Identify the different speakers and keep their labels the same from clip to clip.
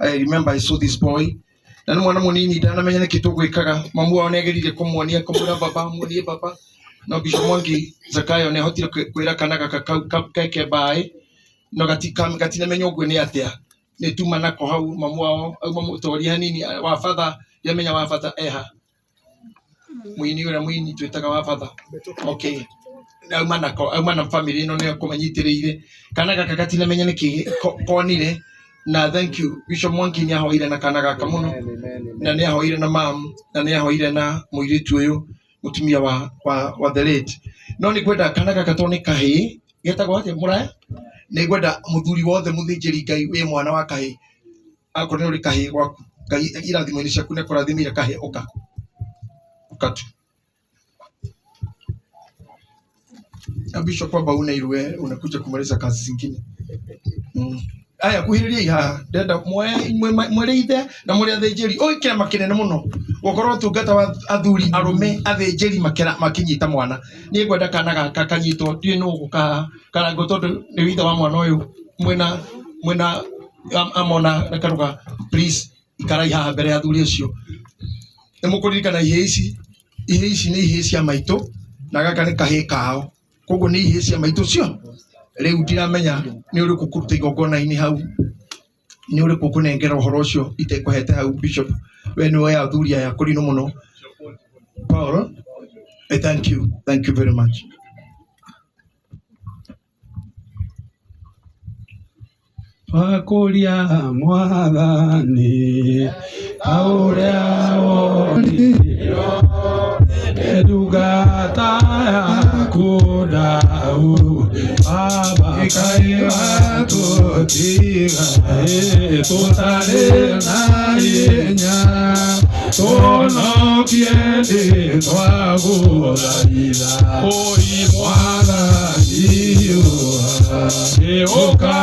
Speaker 1: I remember I saw this boy na nĩ mwana mũnini ndanamenya nĩkĩ tũgwĩkaga. Mamu wao nĩageririe kũmuonia, kũmwĩra baba, muonie baba, no Bishop Mwangi Zakayo nĩahotire kwĩra kana gaka kau keke mbaĩ, no gatinamenya ũguo nĩ atĩa. Nĩ tuma nako hau, mamu wao auma mũtoria hanini wa batha, ndiamenya wa batha eha mũini ũrĩa mũini twĩtaga wa batha. Okay, auma nako, auma na family ĩno nĩyo kũmanyitĩrĩire kana gaka gatinamenya nĩkĩ konire. Na thank you Bishop Mwangi nĩ ahoire na kana gaka mũno, na nĩ ahoire na mam, na nĩ ahoire na mũirĩtu ũyũ mũtumia wa the late. No nĩ ngwenda kana gaka tondũ nĩ kahĩĩ getagwo atĩa mũraya, nĩ ngwenda mũthuri wothe mũthĩnjĩri Ngai wĩ mwana wa kahĩĩ, akorwo nĩ ũrĩ kahĩĩ gwaku, Ngai irathimo-inĩ ciaku nĩ akũrathimĩire kahĩĩ, ũka ũka tu. Na Bishop kwamba una irwe unakuja kumaliza kazi zingine. Aya kuhĩrĩriai haha, ndĩrenda mwĩrĩ ithe na mũrĩ athĩnjĩri. Oi, kĩama kĩnene mũno gũkorwo ũtungata wa athuri arũme athĩnjĩri makĩnyita mwana. Niĩ ngwenda kana gaka kanyitwo, ndiũĩ nũ ũgũka karango tondũ nĩ ithe wa mwana ũyũ mwĩna amona na karuga. Please ikarai haha mbere ya athuri acio. Nĩ mũkũririkana ihĩĩ ici, ihĩĩ ici nĩ ihĩĩ cia maitũ na gaka nĩ kahĩĩ kao, koguo nĩ ihĩĩ cia maitũ cio. Rĩu ndiramenya nĩ ũrĩkũ kũruta igongona-inĩ hau, nĩ ũrĩkũ kũnengera ũhoro ũcio itekũhete hau. Bishop, we nĩ woya athuri aya kũrinũ mũno. Paul, thank you, thank you very much.
Speaker 2: Twakũria mwathani ta ũrĩa wonirio ndungata yaku Daudi, Baba kaĩ watũtiga tũtarĩ na hinya, tũhonokie nĩ twagũthaitha, oi mwathani ũka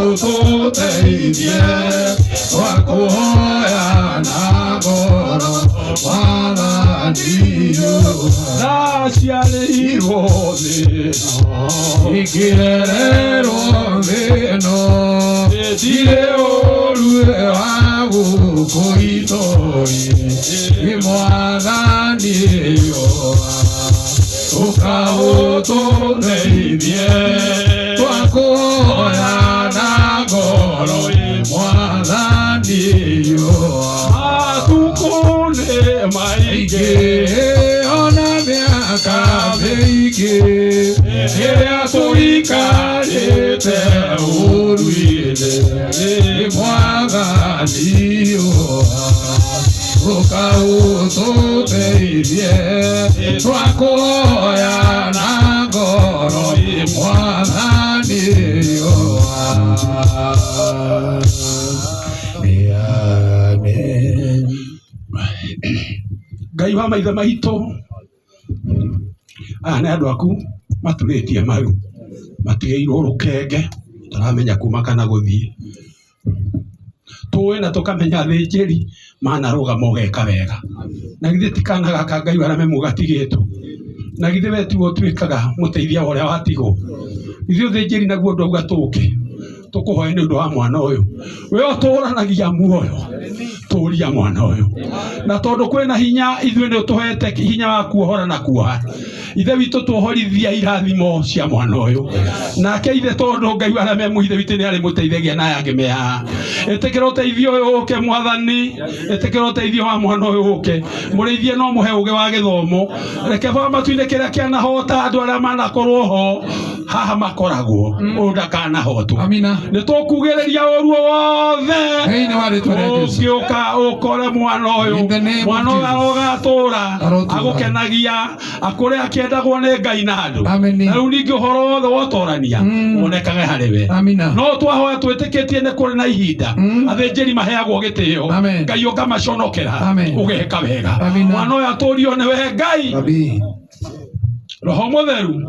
Speaker 2: ũtũteithie, twakũhoya na ngoro mwathani. Ndaciarĩirwo thĩ ĩno, ngĩrererwo thĩ ĩno, ndirĩ ũru wa gũkũ itoĩ, mwathani ũka ũtũteithie, twakũhoya na ngoro mwathani. Matukũ nĩ maingĩ ona mĩaka mĩingĩ ĩrĩa tũikarĩte ũru-inĩ, mwathani ũka ũtũteithie, twakũhoya na ngoro mwathani. Amen. Ngai wa maithe maitũ, aya nĩ andũ aku maturĩtie maru, matigĩirwo rũkenge tũramenya kuma kana gũthiĩ, tũĩ na tũkamenya athĩnjĩri manarũgama ũgeka wega. Na githĩ ti kana gaka Ngai arĩa me gatigĩtwo, na githĩ we tiwe ũtuĩkaga mũteithia wa ũrĩa watigwo? Ithuĩ ũthĩnjĩri naguo ndauga tũke tũkũhoe nĩ ũndũ wa mwana ũyũ, we ũtũranagia muoyo, tũria mwana ũyũ, na tondũ kwĩna hinya ithuĩ nĩ ũtũhete hinya wa kuohora na kuoha. Ithe witũ, tuohorithia irathimo cia mwana ũyũ nake ithe, tondũ Ngai arĩa me ithe witũ nĩ arĩ mũteithagia na aya angĩ me haha. Ĩtĩkĩra ũteithio ũyũ ũke mwathani, ĩtĩkĩra ũteithio wa mwana ũyũ ũke, mũrĩithie no mũhe ũgĩ wa gĩthomo. Reke baba matu-inĩ kĩrĩa kĩanahota andũ arĩa manakorwo ho haha makoragwo ũyũ ndakanahotwo.
Speaker 3: Amina.
Speaker 2: Nĩ tũkugĩrĩria ũru o wothe
Speaker 3: Thĩinĩ wa rĩtwa rĩa Jesu.
Speaker 2: ũngĩũka ũkore mwana ũyũ.
Speaker 3: In the name of
Speaker 2: Mwana ũyũ
Speaker 3: Jesus.
Speaker 2: arogatũra
Speaker 3: Arotũũra.
Speaker 2: agũkenagia, akũre akĩendagwo nĩ Ngai na andũ.
Speaker 3: Amen.
Speaker 2: Na rĩu ningĩ ũhoro wothe wotorania wonekage harĩ we.
Speaker 3: Amina.
Speaker 2: No twahoya twĩtĩkĩtie nĩ kũrĩ na ihinda athĩnjĩri maheagwo gĩtĩo.
Speaker 3: Amen.
Speaker 2: Ngai ũkamaconokera
Speaker 3: Amen.
Speaker 2: ũgeka wega.
Speaker 3: Amina.
Speaker 2: Mwana ũyũ atũrio nĩwe Ngai
Speaker 3: Rabi.
Speaker 2: Roho Mũtheru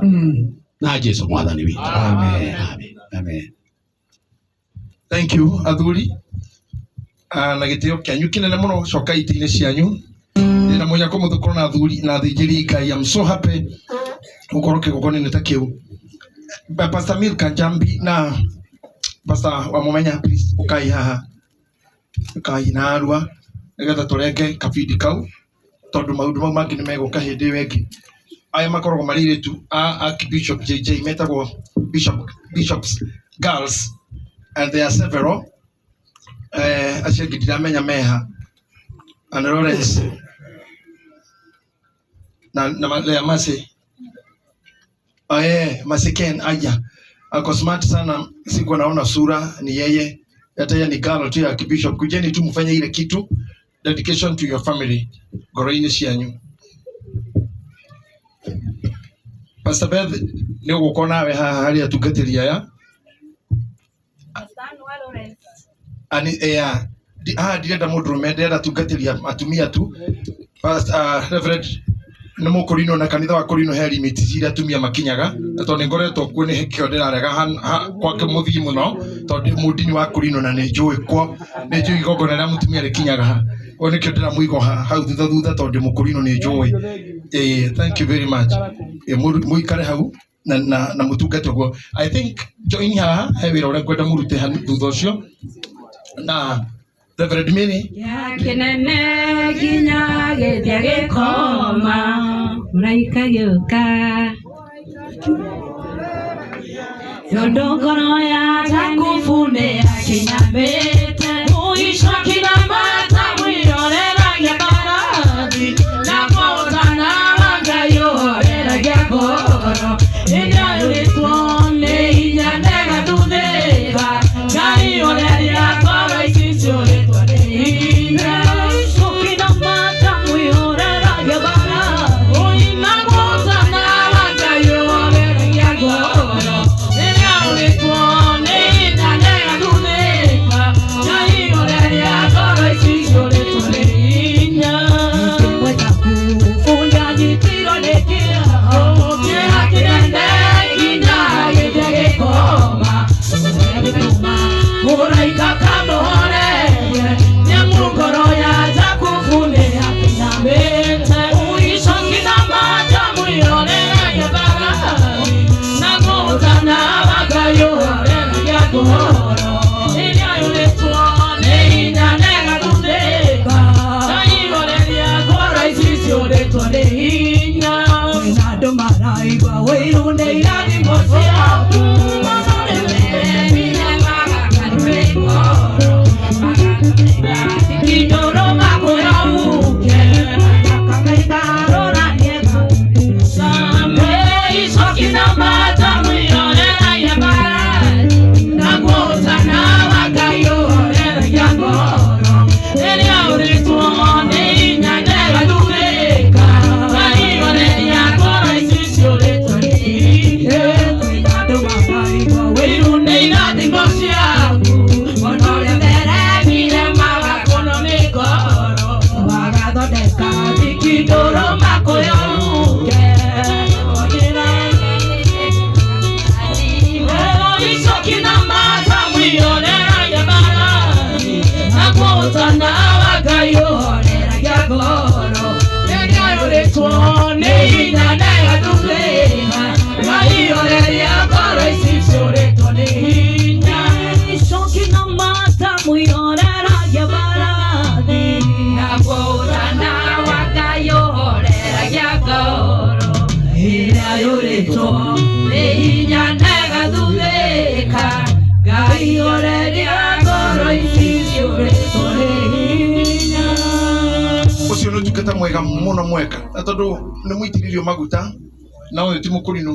Speaker 2: na Jesu mwathani witũ.
Speaker 3: Amen.
Speaker 2: Amen.
Speaker 3: Amen.
Speaker 1: Thank you athuri. Ah, na gĩtĩo kĩanyu kĩnene mũno, coka itĩ-inĩ cianyu. Ndĩna mũnyako mũthũkũrũ na athuri na athĩnjĩri Ngai. I'm so happy gũkorwo kĩgongona-inĩ ta kĩu. Pastor Milka Njambi na Pastor Wamumenya, please ũkai haha. Kahinarua nigetha turenge kabindi kau tondu maundu mau mangi ni meguka hindi iyo ingi. Aya makoragwo marĩ airĩtu a Archbishop JJ metagwo bishops girls, and there are several. Acio angĩ ndiramenya meha and Lawrence na Lea Masi. Masi Ken aya ako smart sana, sikuwa naona sura ni yeye, hata yeye ni girl tu ya Archbishop. Kujeni tu mfanye ile kitu, dedication to your family, ngoro-inĩ cianyu. Pastor Beth nĩ ũgũkorwo nawe haha harĩ atungatĩri aya. Ani haha ndirenda mũndũrũme, ndĩrenda atungatĩri atumia tu. Pastor, Reverend nĩ mũkũrinwo na kanitha wa kũrinwo he limit iria atumia makinyaga, na tondũ nĩ ngoretwo kuo nĩ kĩo ndĩrarega gwake mũthiĩ mũno, tondũ mũndini wa kũrinwo na nĩ njũĩ kuo, nĩ njũĩ igongona rĩa mũtumia rĩkinyaga ha. Koguo nĩkĩo ndĩramũiga hau thutha thutha, tondũ mũkũrinwo nĩ njũĩ. Thank you very much. Mũikare hau na mũtungate ũguo. I think join haha he wĩra ũrĩa ngwenda mũrute thutha ũcio. Na Reverend Mary.
Speaker 4: Ya kinene nginya gĩthia gĩkoma, mũraika gĩũka. Tondũ ngoro ya Jakubu nĩ yakinyamĩte, mũico kinamata mwĩroreragia mbarathi, na mũtana wa Ngai ũhoreragia ngoro. Ĩrĩa yũrĩtwo nĩ hinya ndĩgathuthĩka, Ngai ũreria ngoro ici ciũrĩtwo nĩ hinya. Mũico kinamata mwĩroreragia mbarathi, ũina mũtana wa Ngai ũhoreragia ngoro. Ĩrĩa yũrĩtwo nĩ hinya ndĩgathuthĩka, Ngai ũreria ngoro ici ciũrĩtwo nĩ hinya. Ndanyitirwo nĩ kĩeha, kĩeha kĩnene nginya gĩthia gĩkoma. Mũraika kamũhorerie, nĩamu ngoro ya Jakubu nĩ yakinyamĩte. Ũico kinamata mwĩroreragia mbarathi, na mũtana wa Ngai ũhoreragia ngoro. Ĩrĩa yũrĩtwo nĩ hinya ndĩgathuthĩka, Ngai ũhoreria ngoro ici ciũrĩtwo nĩ hinya. Kwĩna andũ maraigua ũiru nĩ irathimo ciaku,
Speaker 1: Ũcio nĩ ũtungata mwega mũno mweka, na tondũ nĩ mũitĩrĩrio maguta na ũyũ ti mũkũrinũ,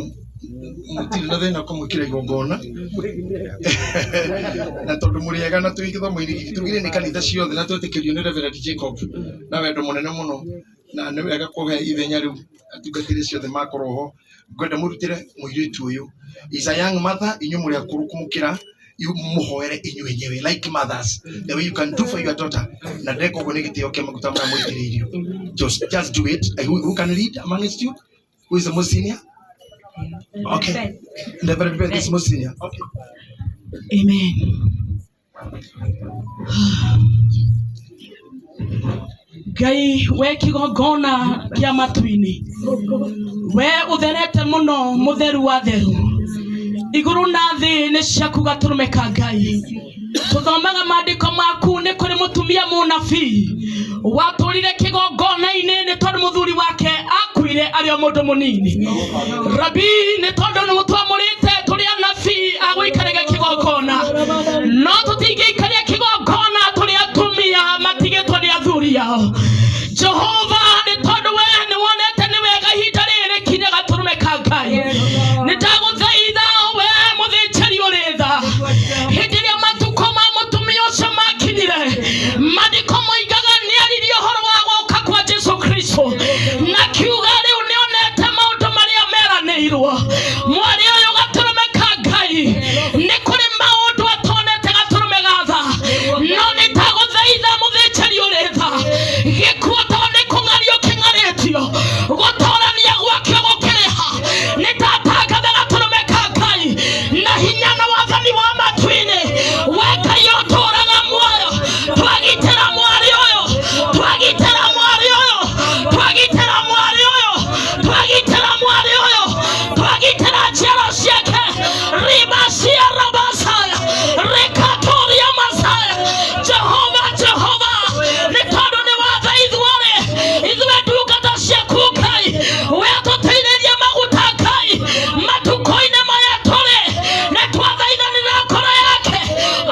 Speaker 1: mũtirĩ na thĩna kũmwĩkĩra igongona. Na tondũ mũrĩ ega na twĩ gĩthomo-inĩ gĩkĩ, tugire nĩ kanitha ciothe na twetĩkĩrio nĩ Reverend Jacob na wendo mũnene mũno, na nĩ wega kũhe ithenya rĩu atungatĩri ciothe makorwo ho. Ngwenda mũrutĩre mũirĩtu ũyũ, is a young mother, inyuĩ mũrĩ akũrũ kũmũkĩra, mũhoere inyuĩ enyewe like mothers, the way you can do for your daughter. Na ndeka ũguo nĩ gĩtĩo kĩa maguta marĩa mũitĩrĩirio. Just do it. Who can lead amongst you? Who is the most senior? Okay. Reverend Beth is most senior. Okay.
Speaker 4: Amen. Ngai we kigongona kia matu-inĩ, we ũtherete mũno, mũtheru wa theru, igũrũ na thĩ nĩ ciaku gatũrũme ka Ngai. Tũthomaga maandĩko maku, nĩ kũrĩ mũtumia Mũtumia mũnabii watũrire kĩgongona-inĩ nĩ tondũ mũthuri wake akuire arĩ o mũndũ mũnini. Rabi, nĩ tondũ nĩ mũtwamũrĩte tũrĩ anabii a gũikaraga kĩgongona, no tũtingĩikaria kĩgongona tũrĩ atumia matigĩtwo nĩ athuri ao. Jehova, nĩ tondũ we nĩ wonete nĩ wega ihinda rĩrĩ kinya gatũrũme ka Ngai, nĩ ndagũthaitha we mũthĩnjĩri ũrĩ tha, hĩndĩ ĩrĩa matukũ ma mũtumia ũcio makinyire, maandĩko moigaga nĩ aririe ũhoro wa gũka kwa Jesu Kristo, na kiuga rĩu nĩonete maũndũ marĩa meranĩirwo. Mwarĩ ũyũ gatũrũme ka Ngai, nĩ kũrĩ maũndũ atonete gatũrũme ga tha, no nĩ ndagũthaitha mũthĩnjĩri ũrĩ tha, gĩkuũ to nĩ kũng'ario kĩng'arĩtio, gũtorania gwakĩo gũkĩrĩha. Nĩ ndatangatha gatũrũme ka Ngai na hinya na wathani wa matu-inĩ, we Ngai ũtũũraga muoyo, twagitĩra mwarĩ ũyũ, twagitĩra mwarĩ ũyũ, twagitĩra mwarĩ ũyũ, twagitĩra mwarĩ ũyũ, twagitĩra njiaro ciake. Rimacia rabasaya rekatoria masaya. Jehova, Jehova, nĩ tondũ nĩ watha ithuothe, ithuĩ ndungata ciaku Ngai, we tũteithĩrie maguta Ngai matukũ-inĩ maya tũrĩ, nĩ twathaithanĩra ngoro yake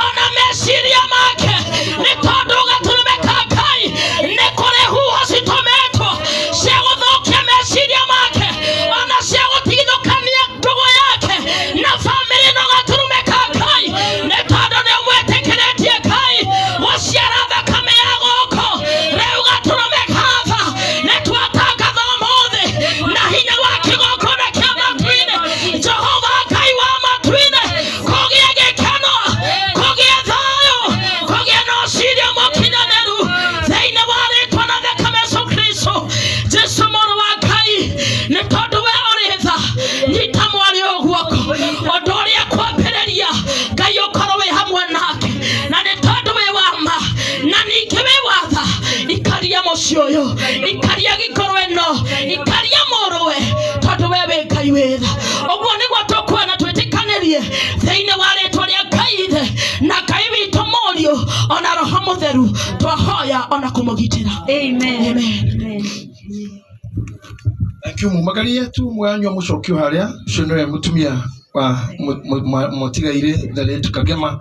Speaker 4: ona meciria make, nĩ tondũ gatũrũme ka Ngai, nĩ kũrĩ huho citũmĩtwo cia gũthũkia meciria make ona cia gũtigithũkania ndũgũ yake na bamĩrĩ, no gatũrũme ka Ngai, nĩ tondũ nĩ ũmwĩtĩkĩrĩtie Ngai gũciara thakame ya gũkũ, rĩu gatũrũme kaba nĩ twatangatha ũmũthĩ na hinya wa kĩgongona kĩa matu-inĩ. Jehova Ngai wa matu-inĩ, kũgĩe gĩkeno, kũgĩe thayũ, kũgĩe na ũciria mũkinyanĩru thĩinĩ wa rĩtwa na thakame Yesu Kristo, Jesu mũrũ wa Ngai, nĩ tondũ we ũrĩ tha, nyita mwarĩ ũyũ guoko, ũndũ ũrĩa kwambĩrĩria Ngai ũkorwo wĩ hamwe nake, na nĩ tondũ wĩ wa ma na ningĩ wĩ wa tha, ikaria mũciĩ ũyũ, ikaria gĩkorwo ĩno, ikaria mũrũwe, tondũ we wĩ Ngai wĩ tha. Ũguo nĩguo tũkuona twĩtĩkanĩrie thĩinĩ wa rĩtwa rĩa Ngai Ithe na Ngai witũ Mũriũ ona Roho Mũtheru, twahoya ona kũmũgitĩra.
Speaker 5: Amen.
Speaker 4: Amen.
Speaker 1: Thank you. Mumagarie tu mwanyua mũcokio harĩa ũcio nĩwe mũtumia wa mũtigairĩ, the late Kagema,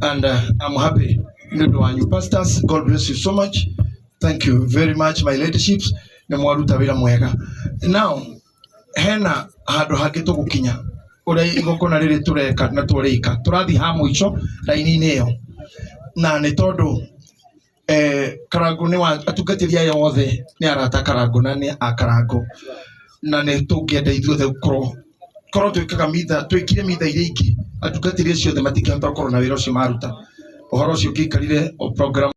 Speaker 1: and I'm happy nĩ ũndũ wanyu pastors. God bless you so much. Thank you very much, my ladyships. Nĩ mwaruta wĩra mwega. Now hena handũ hangĩ tũgũkinya ũrĩa igongona rĩrĩ tũreka na tũrĩka, tũrathiĩ ha mũico raini-inĩ ĩyo, na nĩ tondũ Karango nĩ wa atungatĩri aya othe nĩ arata Karango na nĩ a Karango, na nĩ tũngĩenda ithuothe gũkorwo korwo twĩkaga mitha, twĩkire mitha iria ingĩ, atungatĩri acio othe matingĩhota gũkorwo na wĩra ũcio maruta. Ũhoro ũcio ũngĩikarire o program.